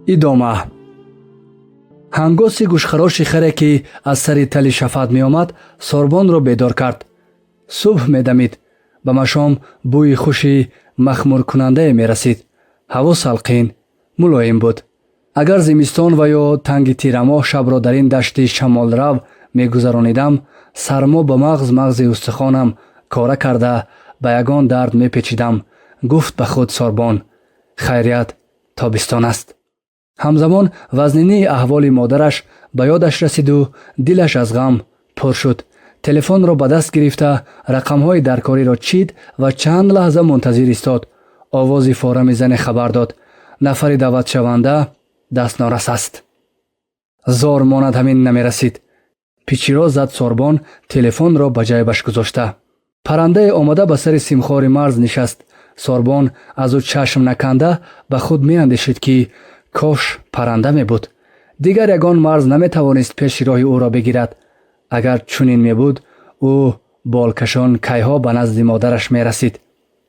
Идома. Ҳангоси гӯшхароши харе, ки аз сари тали шафат меомад, Сорбонро бедор кард. Субҳ медамид. Ба машом бӯи хуши махмуркунандае мерасид. Ҳаво салқин, мулоим буд. Агар зимистон ва ё танги тирамоҳ шабро дар ин дашти шамолрав мегузаронидам, сармо ба мағз мағзи устухонам кора карда, ба ягон дард мепечидам, гуфт ба худ Сорбон. Хайрият, тобистон аст. Ҳамзамон вазнинии аҳволи модараш ба ёдаш расиду дилаш аз ғам пур шуд. Телефонро ба даст гирифта, рақамҳои даркориро чид ва чанд лаҳза мунтазир истод. Овози форами зане хабар дод: нафари даъватшаванда дастнорас аст. Зор монад, ҳамин намерасид, пичиро зад Сорбон, телефонро ба ҷайбаш гузошта. Парандае омада ба сари симхори марз нишаст. Сорбон аз ӯ чашм наканда ба худ меандешид, ки кош паранда мебуд, дигар ягон марз наметавонист пеши роҳи ӯро бигирад. Агар чунин мебуд, ӯ болкашон кайҳо ба назди модараш мерасид.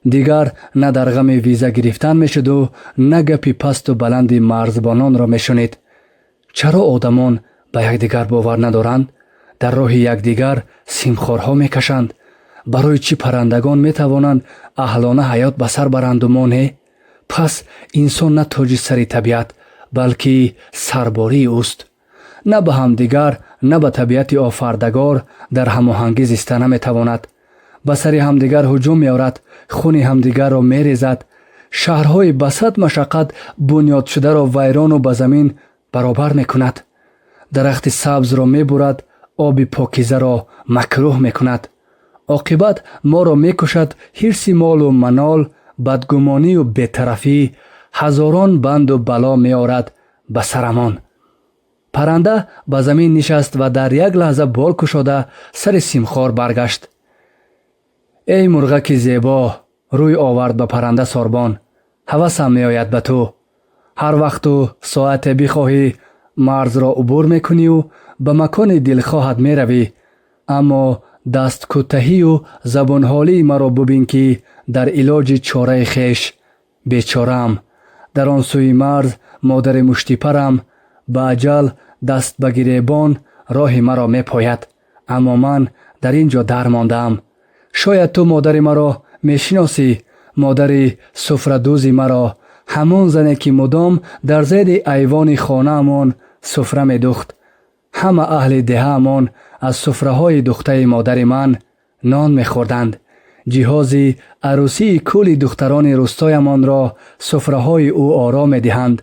Дигар на дар ғами виза гирифтан мешуду, на гапи пасту баланди марзбононро мешунид. Чаро одамон ба якдигар бовар надоранд, дар роҳи якдигар симхорҳо мекашанд? Барои чӣ паррандагон метавонанд аҳлона ҳаёт ба сар баранду мо не? Пас инсон на тоҷи сари табиат, балки сарбории ӯст. На ба ҳамдигар, на ба табиати офардагор дар ҳамоҳангӣ зиста наметавонад. Ба сари ҳамдигар ҳуҷум меорад, хуни ҳамдигарро мерезад, шаҳрҳои ба сад машаққат бунёдшударо вайрону ба замин баробар мекунад, дарахти сабзро мебурад, оби покизаро макрӯҳ мекунад. Оқибат моро мекушад ҳирси молу манол, бадгумонию бетарафӣ ҳазорон банду бало меорад ба сарамон. Парранда ба замин нишаст ва дар як лаҳза бол кушода, сари симхор баргашт. «Эй мурғаки зебо», рӯй овард ба парранда Сорбон, «ҳавасам меояд ба ту. Ҳар вақту соате бихоҳӣ, марзро убур мекунию ба макони дилхоҳат меравӣ. Аммо дасткӯтаҳию забонҳолии маро бубин, ки дар илоҷи чораи хеш бечораам. Дар он сӯи марз модари муштипарам ба аҷал даст ба гиребон роҳи маро мепояд, аммо ман дар ин ҷо дармондаам. Шояд ту модари маро мешиносӣ, модари суфрадӯзи маро, ҳамон зане, ки мудом дар зери айвони хонаамон суфра медухт. Ҳама аҳли деҳаамон аз суфраҳои духтаи модари ман нон мехӯрданд. Ҷиҳози арӯсии кулли духтарони рустоямонро суфраҳои ӯ оро медиҳанд.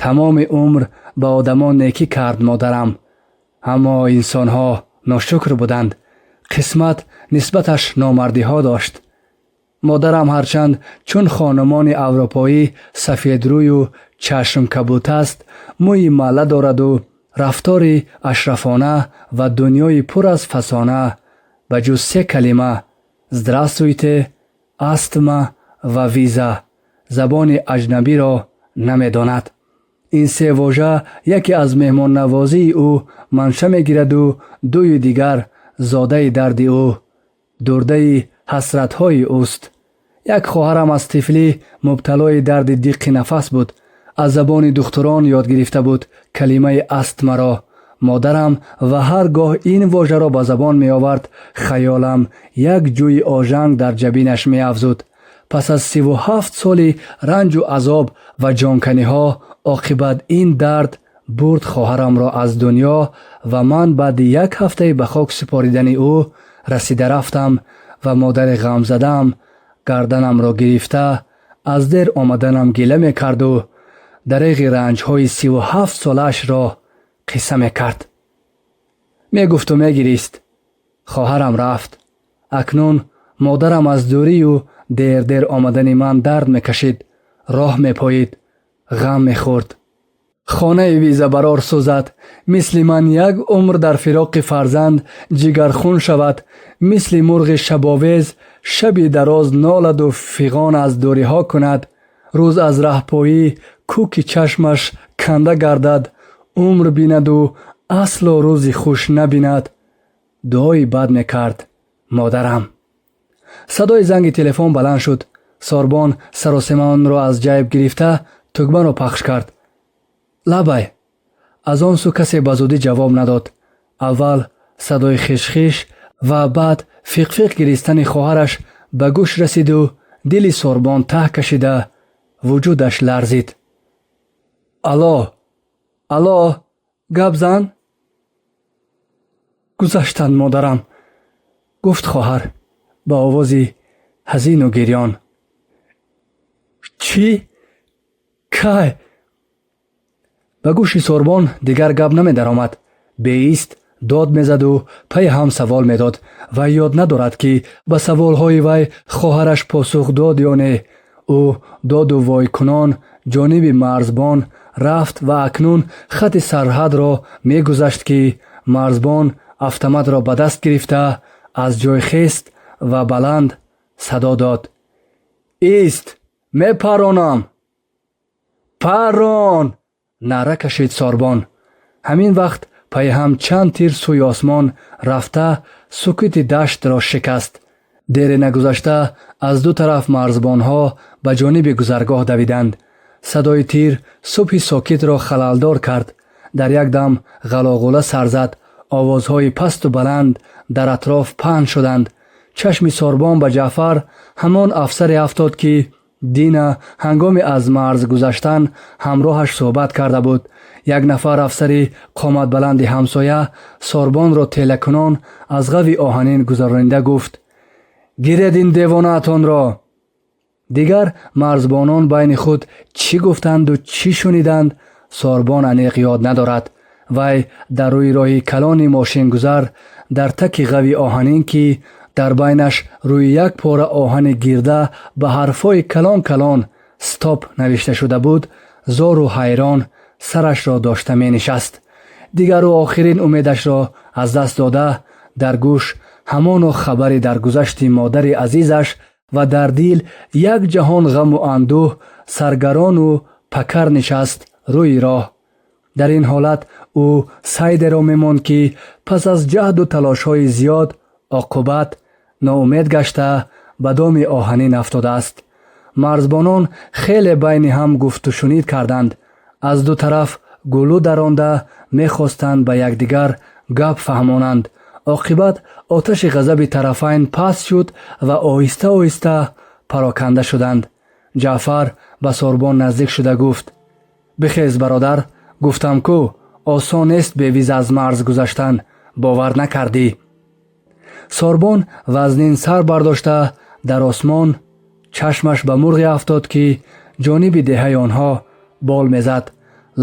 Тамоми умр ба одамон некӣ кард модарам, аммо инсонҳо ношукр буданд. Қисмат нисбаташ номардиҳо дошт. Модарам ҳарчанд чун хонумони аврупоӣ сафедрӯю чашмкабут аст, мӯи малла дораду рафтори ашрафона ва дунёи пур аз фасона, ба ҷуз се калима: «Здравствуйте», «астма» ва «виза» забони аҷнабиро намедонад. Ин се вожа яке аз меҳмоннавозии ӯ манша мегираду дуи дигар зодаи дарди ӯ, дурдаи ҳасратҳои ӯст. Як хоҳарам аз тифлӣ мубталои дарди диққи нафас буд. Аз забони духтурон ёд гирифта буд калимаи астмаро модарам ва ҳар гоҳ ин вожаро ба забон меовард, хаёлам як ҷӯи ожанг дар ҷабинаш меафзуд. Пас аз 37 соли ранҷу азоб ва ҷонканиҳо оқибат ин дард бурд хоҳарамро аз дунё ва ман баъди як ҳафтаи ба хок супоридани ӯ расида рафтам ва модари ғамзадаам гарданамро гирифта, аз дер омаданам гила мекарду дареғи ранҷҳои 37 солаашро қисса мекард. Мегуфту мегирист: хоҳарам рафт. Акнун модарам аз дурию дер-дер омадани ман дард мекашид, роҳ мепоид, ғам мехӯрд. Хонаи визабарор сӯзад, мисли ман як умр дар фироқи фарзанд ҷигархун шавад, мисли мурғи шабовез шаби дароз ноладу фиғон аз дуриҳо кунад, рӯз аз раҳпоӣ кӯки чашмаш канда гардад, умр бинаду асло рӯзи хуш набинад, дуои бад мекард модарам. Садои занги телефон баланд шуд. Сорбон саросемаонро аз ҷайб гирифта, тугмаро пахш кард. Лабай. Аз он сӯ касе ба зудӣ ҷавоб надод. Аввал садои хишхиш ва баъд фиқфиқ гиристани хоҳараш ба гӯш расиду дили Сорбон таҳ кашида, вуҷудаш ларзид. Алло, алло, гап зан. Гузаштанд, модарам, гуфт хоҳар ба овози ҳазину гирён. Чӣ? Кай? Ба гӯши Сорбон дигар гап намедаромад. Беист дод мезаду пайи ҳам савол медод. Вай ёд надорад, ки ба саволҳои вай хоҳараш посух дод ё не. Ӯ доду войкунон ҷониби марзбон рафт ва акнун хати сарҳадро мегузашт, ки марзбон автоматро ба даст гирифта аз ҷой хест ва баланд садо дод: «Ист, мепаронам!» «Парон!» Нара кашид Сорбон. Ҳамин вақт пайҳам чанд тир сӯи осмон рафта, сукути даштро шикаст. Дере нагузашта аз ду тараф марзбонҳо ба ҷониби гузаргоҳ давиданд. Садои тир субҳи сокитро халалдор кард. Дар як дам ғалоғула сар зад. Овозҳои пасту баланд дар атроф паҳн шуданд. Чашми Сорбон ба Ҷаъфар, ҳамон афсаре афтод, ки дина ҳангоми аз марз гузаштан ҳамроҳаш суҳбат карда буд. Як нафар афсари қоматбаланди ҳамсоя Сорбонро телакунон аз ғави оҳанин гузаронида гуфт: «Гиред ин девонаатонро!» Дигар марзбонон байни худ чӣ гуфтанду чӣ шуниданд, Сорбон аниқ ёд надорад. Вай дар рӯи роҳи калони мошингузар, дар таки ғави оҳанин, ки дар байнаш рӯи як пора оҳани гирда ба ҳарфҳои калон калон «Стоп» навишта шуда буд, зору ҳайрон сарашро дошта менишаст. Дигар ӯ охирин умедашро аз даст дода, дар гӯш ҳамоно хабари даргузашти модари азизаш ва дар дил як ҷаҳон ғаму андӯҳ саргарону пакар нишаст рӯи роҳ. Дар ин ҳолат ӯ сайдеро мемонд, ки пас аз ҷаҳду талошҳои зиёд оқубат ноумед гашта, ба доми оҳанин афтодааст. Марзбонон хеле байни ҳам гуфтушунид карданд. Аз ду тараф гулӯ даронда мехостанд ба якдигар гап фаҳмонанд. Оқибат оташи ғазаби тарафайн паст шуд ва оҳиста оҳиста пароканда шуданд. Ҷаъфар ба Сорбон наздик шуда гуфт: «Бихез, бародар, гуфтам ку, осон нест бевиза аз марз гузаштан, бовар накардӣ». Сорбон вазнин сар бардошта, дар осмон чашмаш ба мурғе афтод, ки ҷониби деҳаи онҳо бол мезад.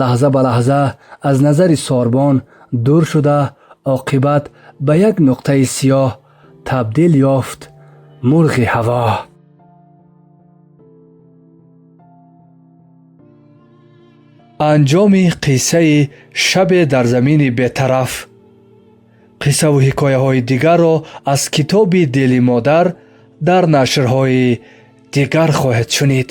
Лаҳза ба лаҳза аз назари Сорбон дур шуда, оқибат ба як нуқтаи сиёҳ табдил ёфт мурғи ҳаво. Анҷоми қиссаи «Шабе дар замини бетараф». Қиссаву ҳикояҳои дигарро аз китоби «Дили модар» дар нашрҳои дигар хоҳед шунид.